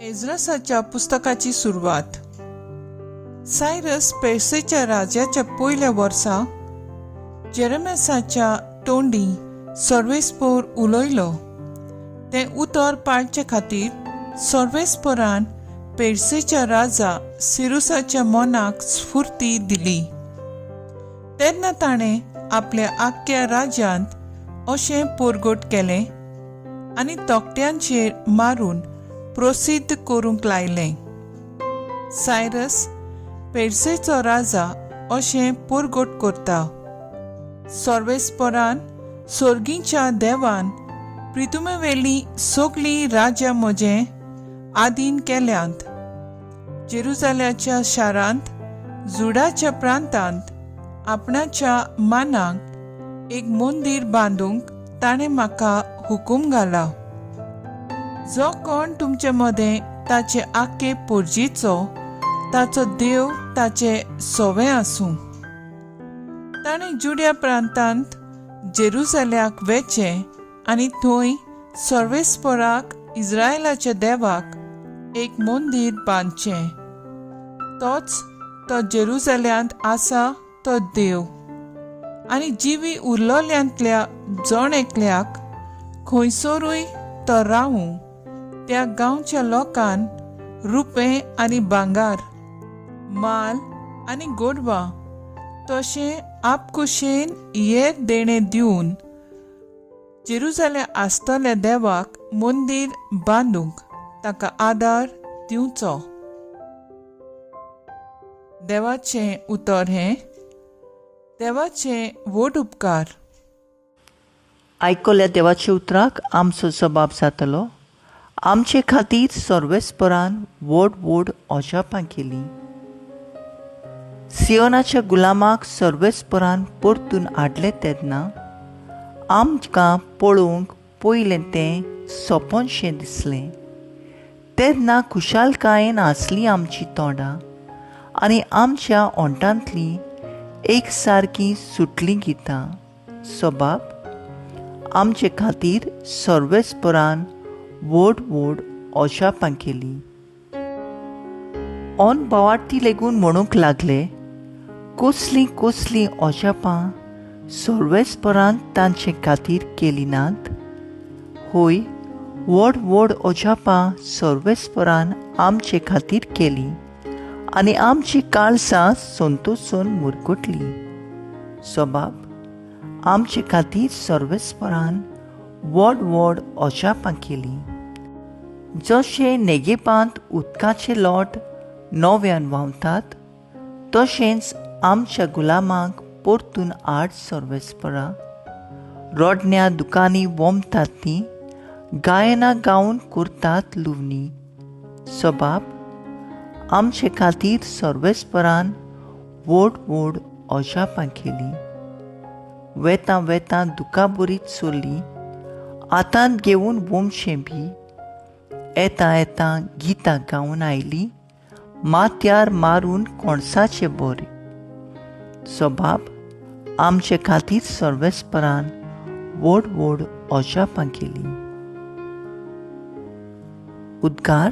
एज्रासाच्या पुस्तकाची सुरवात. सायरस पेर्सेच्या राजाच्या पयल्या वर्सा जेरेमेसाच्या तोंडी सर्वेस्पोर उलयलो. तें उतर पाळचे खातीर सर्वेस्पोरान पेर्सेच्या राजा सिरुसाच्या मनाक स्फूर्ती दिली. तेन्ना ताणें आपल्या आख्ख्या राज्यांत अशें पोरगोट केलें आनी तकट्यांचेर मारून प्रसिद्ध करूंक लायलें. सायरस पेर्सेचो राजा अशें पोरगोट करता, सर्वेस्परान सोर्गीच्या देवान प्रितुमेवेलीं सगळीं राज्यां म्हजें आदीन केल्यांत. जेरुजाल्याच्या शारांत जुडाच्या प्रांतांत आपणाच्या मानाक एक मंदीर बांदूंक ताणें म्हाका हुकूम घाला. जो कोण तुमचे मदें ताचे आख्खे पोरजीचो ताचो देव ताचे सोवे आसूं. ताणें जुड्या प्रांतांत जेरुजाल्याक वेचें आनी थंय सर्वेस्पराक इस्रायलाच्या देवाक एक मंदीर बांदचें. तोच तो जेरुजाल्यांत आसा तो देव आनी जिवी उरलोल्यांतल्या जण एकल्याक खंयसरूय तो रावूं त्या गांवच्या लोकान रुपें आनी भांगार, माल आनी गोडवां तशें आपकुशेन येर देणें दिवन जेरुजाल्या आसतल्या देवाक मंदीर बांदूंक ताका आदार दिवचो. देवाचें उतर हें. देवाचे व्हड उपकार. आयकल्या देवाच्या उतराक आमचो जबाब जातलो. आमचे खातीर सर्वेस्परान व्हड व्हड अजापां केलीं. सियोनाच्या गुलामाक सर्वेस्परान परतून हाडलें तेन्ना आमकां पळोवंक पयलें तें सपनशें दिसलें. तेन्ना खुशालकायेन हांसली आमची तोंडां आनी आमच्या ओंठांतलीं एक सारकीं सुटलीं गितां. सबाब आमचे खातीर सर्वेस्परान व्हड व्हड अजापां केलीं. ऑन भावार्थी लेगून म्हणूंक लागले, कसलीं कसलीं अजापां सर्वेस्परान तांचे खातीर केलीं नात. हय, व्हड व्हड अजापां सर्वेस्परान आमचे खातीर केलीं आनी आमची काळसां संतोसून मुरगटलीं. सबाब आमचे खातीर सर्वेस्परान व्हड व्हड अजापां केलीं. जशें नेगेपांत उदकाचे लोट नव्यान व्हांवतात तशेंच आमच्या गुलामाक परतून आड सर्वेस्परा. रोडण्या दुकांनी वोमतात तीं, गायनां गावन करतात लुवणी. सबाब आमचे खातीर सर्वेस्परान व्हड व्हड अजापां केलीं. वेतां वेतां दुकां बरीच चल्लीं, हातांत घेवन वोमशें बी. येता येता गितां गावन आयलीं, माथ्यार मारून कोणसाचे बोरे. सबाब आमचे खातीर सर्वेस्परान व्हड व्हड अजापां केलीं. उद्गार.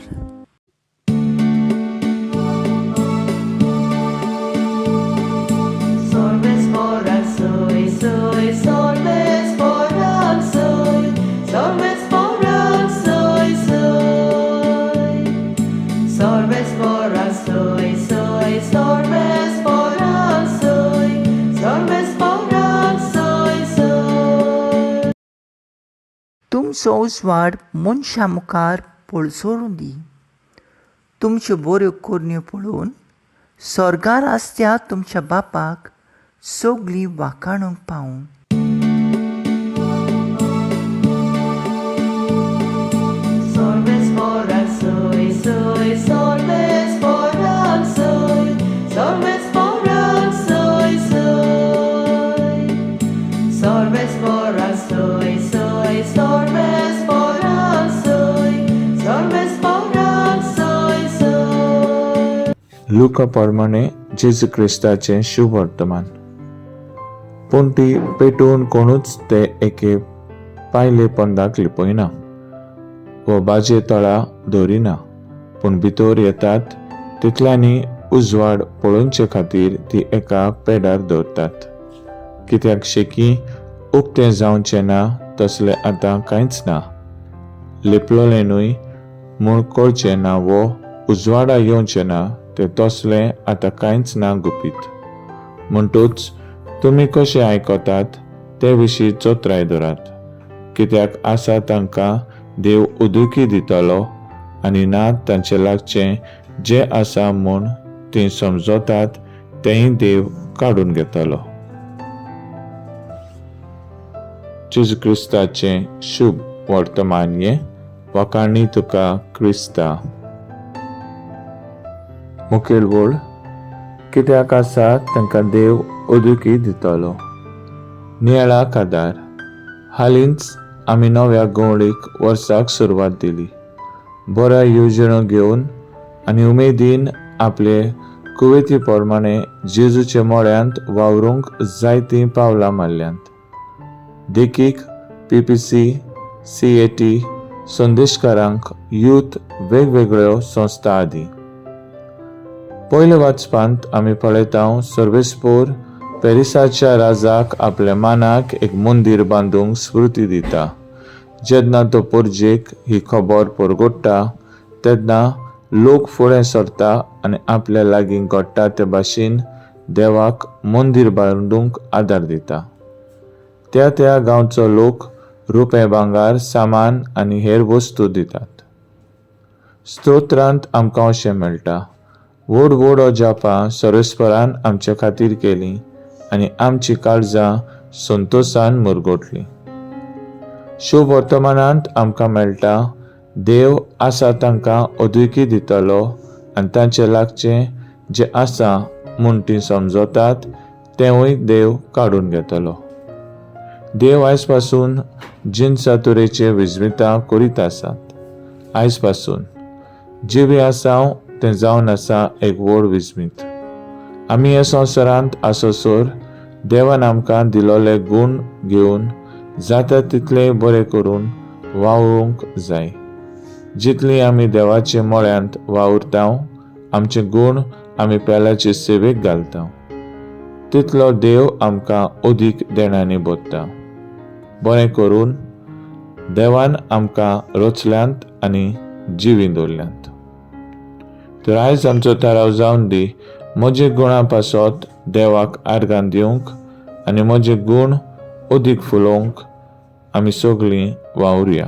तुमचो उजवाड मनशां मुखार पळसरून दी. तुमच्यो बऱ्यो करण्यो पळोवन स्वर्गार आसत्या तुमच्या बापाक सगळीं वाखाणूंक पावूं. लुका प्रमाणे जेजू क्रिस्ताचें शुभ वर्तमान. पूण ती पेटोवन कोणूच ते एके पायले पंदाक लिपयना वो बाजे तळा दवरिना, पूण भितर येतात तितल्यांनी उजवाड पळोवचे खातीर ती एका पेडार दवरतात. कित्याक शेकी उक्तें जावचें ना तसलें आतां कांयच ना. लिपलोलें न्हय म्हूण कळचें ना वो उजवाडा येवचें ना तें तसलें आतां कांयच ना गुपीत. म्हणटूच तुमी कशें आयकतात ते विशीं चोत्राय धरात. कित्याक आसा तांकां देव उदुकी दितलो आनी ना तांचे लागचें जें आसा म्हूण तीं समजतात तेंय देव काडून घेतलो. जेजू क्रिस्ताचें शुभ वर्तमान हें. वाखाणी तुका क्रिस्ता. मुखेल वळ कित्याक आसा तांकां देव अदुकी दितलो. नियाळाक आदार. हालींच आमी नव्या गवळीक वर्साक सुरवात दिली. बऱ्या येवजण्यो घेवन आनी उमेदीन आपले कुवेती प्रमाणे जेजूच्या मोळ्यांत वावरूंक जायतीं पावलां मारल्यांत. देखीक PPC, CAT, संदेशकारांक, यूथ, वेगवेगळ्यो संस्था आदी. पयल्या वाचपांत आमी पळयता सर्वेस्पोर पॅरिसाच्या राजाक आपल्या मानाक एक मंदीर बांदूंक स्फूर्ती दिता. जेन्ना तो पोरजेक ही खबर परगोडटा तेन्ना लोक फुडें सरता आनी आपल्या लागीं घडटा ते भाशेन देवाक मंदीर बांदूंक आदार दिता. त्या त्या गांवचो लोक रुपें, भांगर, सामान आनी हेर वस्तू दितात. स्तोत्रांत आमकां अशें मेळटा, व्हड व्हड अजापां सर्वेस्परान आमचे खातीर केलीं आनी आमची काळजां संतोशान मुरगोटलीं. शुभ वर्तमानांत आमकां मेळटा, देव आसा तांकां अदुकी दितलो आनी तांचे लागचें जें आसा म्हूण तीं समजतात तेंवूय देव काडून घेतलो. देव आयज पासून जिनसा तुरेचे विजमितां करीत आसात. आयज पासून जिवी आसा तें जावन आसा एक व्हड विजमीत. आमी ह्या संवसारांत आसोसर देवान आमकां दिलोले गूण घेवन जाता तितलें बरें करून वावरूंक जाय. जितली आमी देवाचे मळ्यांत वावुरता, आमचे गूण आमी पेल्याचे सेवेक घालता, तितलो देव आमकां अदीक देणांनी भरता. बरें करून देवान आमकां रचल्यांत आनी जिवी दवरल्यांत. तर आयज आमचो थाराव जावन दी म्हजे गुणा पासत देवाक आर्गां दिवंक आनी म्हजे गूण अदीक फुलोवंक आमी सगळीं वावरुया.